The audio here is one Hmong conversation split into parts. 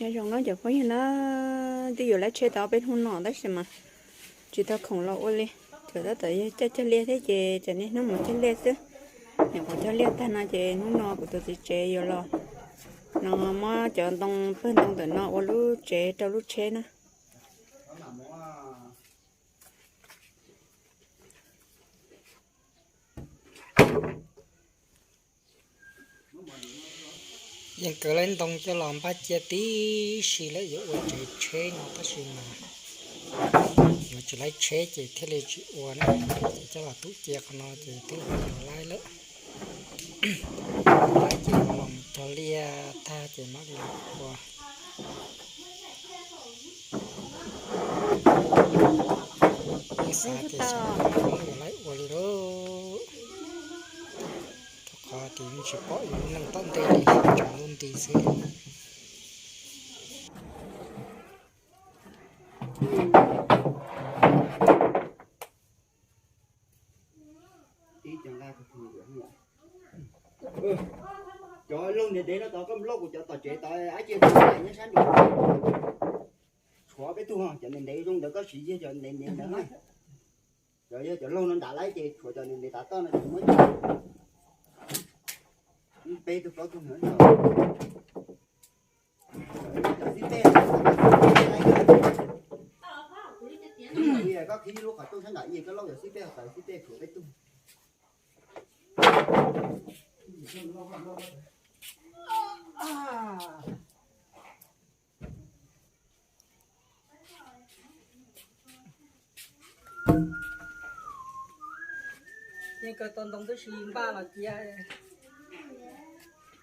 Nyob zoo no cov phooj ywg na, twb yuav laib tsheb tau peb hnub no tab sis mas tsis tau khoom los ua li. Thaum tab tom yog coj cog liaj thiab ces cov niaj hnub mus cog liaj xwb. Nyuam qhuav cog liaj tag no ces hnub no kuv tus txiv tsev yuav los no muab cov ntoo pawg ntoo ntawm no ua lub tsev rau lub tsheb na. Yeej kawg laib ntoo coj los npaj cia tib si lawm yuav ua tsev tsheb no tab sis mas yuav tsis laib tsheb ces thiaj li tsis ua na. Ces coj los tub cia qhov no ces twb yuav laib lawm. Laib ces los cog liaj tag ces mam li los ua. Yeej xav tias xyov yuav laib ua li lauj. Rau qhov tias yeej tsis pom yus lub neej tom ntej li, tseem lub nti xwb. Cov laug ntev ntev no tod koj mus loj kuv cov tom tsev tod ab cia nyob sab nraud. Tshuav peb tug, cov ntev ntev zoo ntawd koj siv yig cov ntev ntev ntawd. Cov yog cov laug no nrad lawm ces tshuav cov ntev ntev tav toj no ces muab peb tug plaub tug ntawd. Cov xib peb, koj khib lub qhov rooj sab nram i, koj lauj cov xib peb, cov xib peb tshuav peb tug. Yeej kawg tau ntoo tib si npaj los cia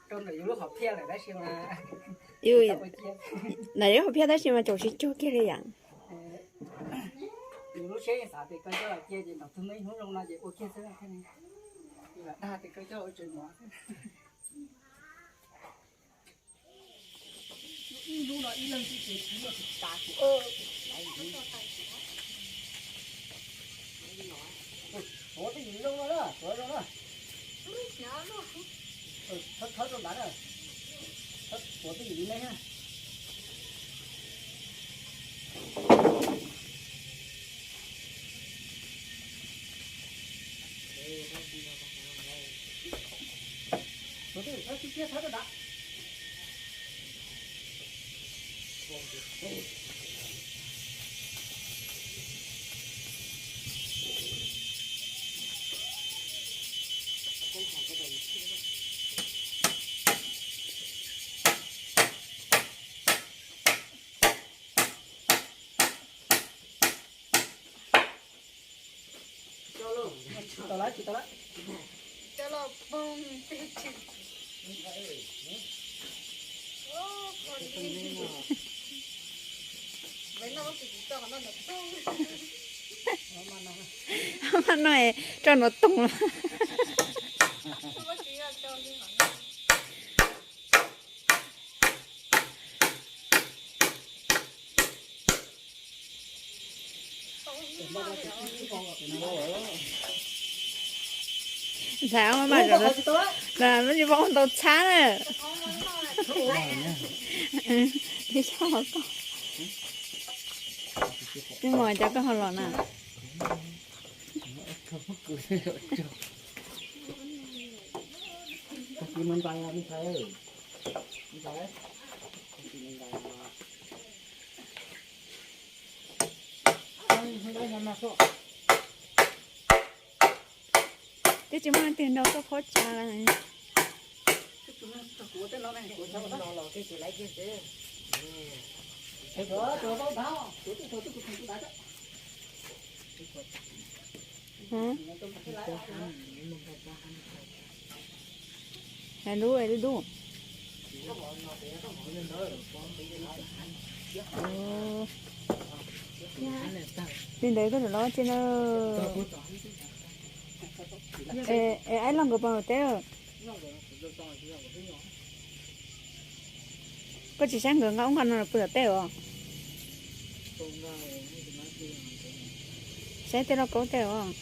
rau ntawm yus lub hom phiaj lawm tab sis mas ntawm yus hom phiaj tab sis mas tseem siv tsuag kiag li yam. Yus lub siab yeej xav tias kawg coj los cia ces ntawm tug me ib hnub zoo no ces ua kiag xwb thiaj li dag tias kawg coj ua tsev mov xwb. Ib hnub no ib leeg tib tsev tsis muaj tsis tas kuv. Tuav twj ywm zoo no na, tuav zoo na. Thawb thawb rau nrad na. Tuav twj ywm li ne. Tuav twj ywm thawb sib kiag thawb rau nrad. Tsis tau lawm, tsis tau lawm. Maj no rau nov toog los. Ntxhais, lub tsis paub ua ntau txhab na. Tsis muaj cov koj ho los na. Twb tsis muaj leej twg nrog koj phob tsa. Hais lub, hais lub dub. Li ntawd koj rov los tsi na. Es aib loj nkawd pom teb. Koj tsis saib nkawd nqa ub nqa no los pw tom teb os? Saib tej lauj kaub tej os.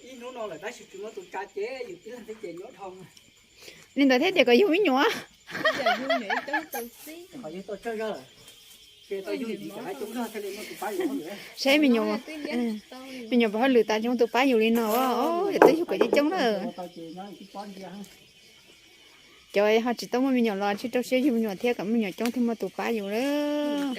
Ib hnub no lawm tab sis tsis muaj tus tsa ces yus tib leeg thiab ces nyuaj dhau. Li ntawd thiab ces kom yug me nyuam. Saib me nyuam, me nyuam puas hauj lwm tas zoo tus pab yus li no, yus twb yug kom coob coob lawm. Cov ho tsis tau muaj me nyuam los tsib rau siab yug me nyuam thiab kom me nyuam coob thiaj muaj tus pab yus lawm.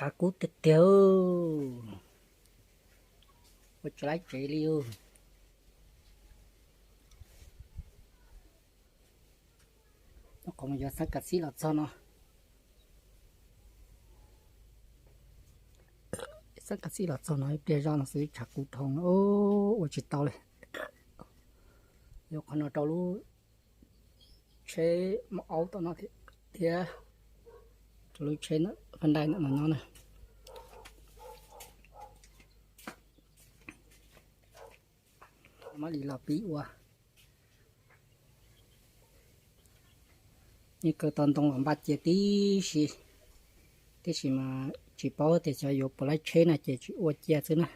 Tshav kub tiag tiag, ua tsis laib tsev li. Qhov uas yuav xab kas xib los txog no, xab kas xib los txog no ib pliag zoj no xwb tshav kub dhau, ua tsis tau li. Yuav qhov no rau lub tsheb maum aub tom no thiab, rau lub tsheb fab dai ntawm no nyob na. Mab li los pib ua. Yeej kaw tau ntoo los npaj cia tib si, tiam sis mas tsis paub tias xyov yuav puas laib tsheb na ces tsis ua cia xwb na.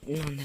No ntag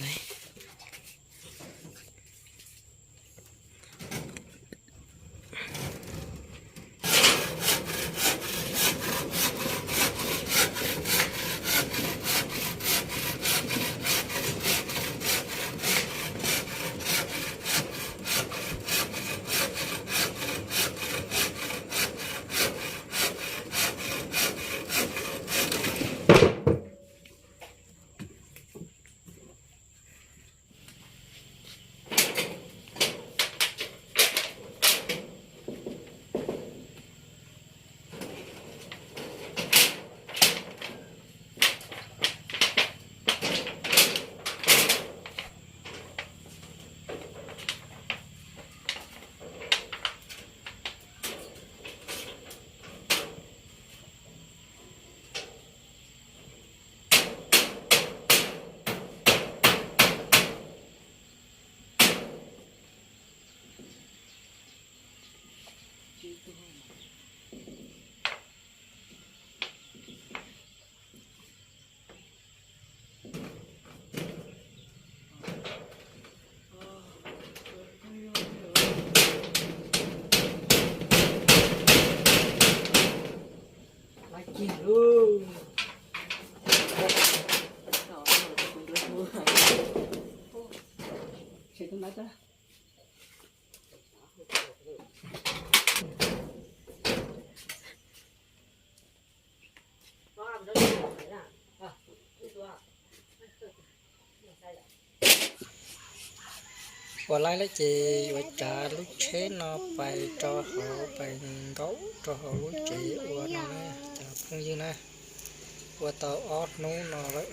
lauj. Ua laib lawm ces yuav tsav lub tsheb no pais rau hauv, pais nkaum rau hauv lub tsev ua no na cov phooj ywg na. Ua tau ob hnub no lawm.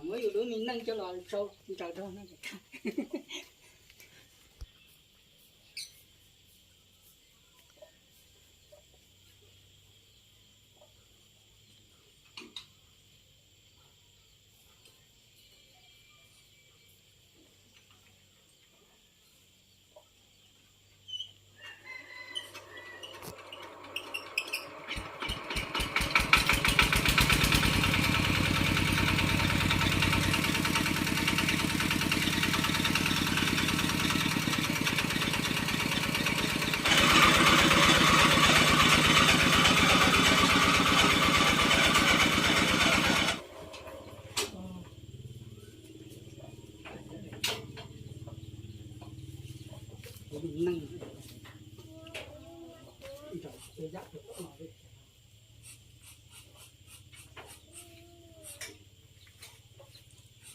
Muab yus lub me neej coj los sau ntsaws rau no.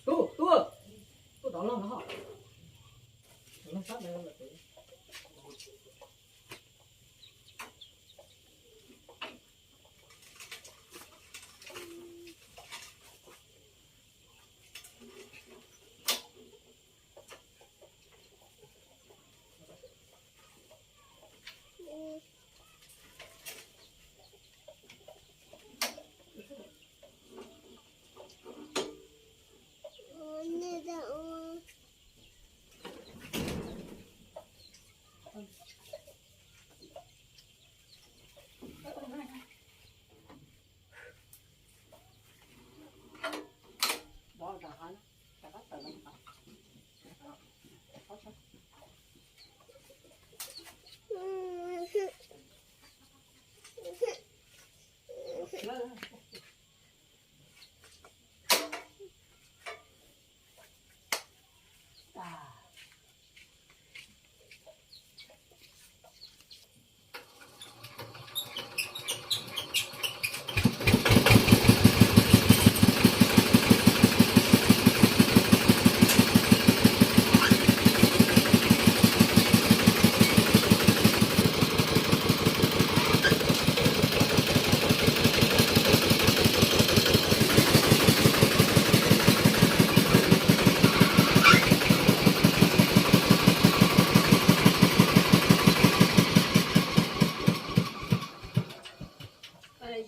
Tuaj, tuaj, tuaj tod log no, tod log sab ntawd lawm.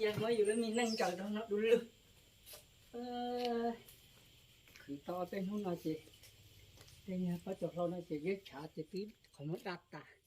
Yog muab yus lub me neej ntsaws rau no du lug. Khwv tau ob peb hnub no ces tej niag pob tsuas hlau no ces yeej tshav ces twb qhov muag daj tas.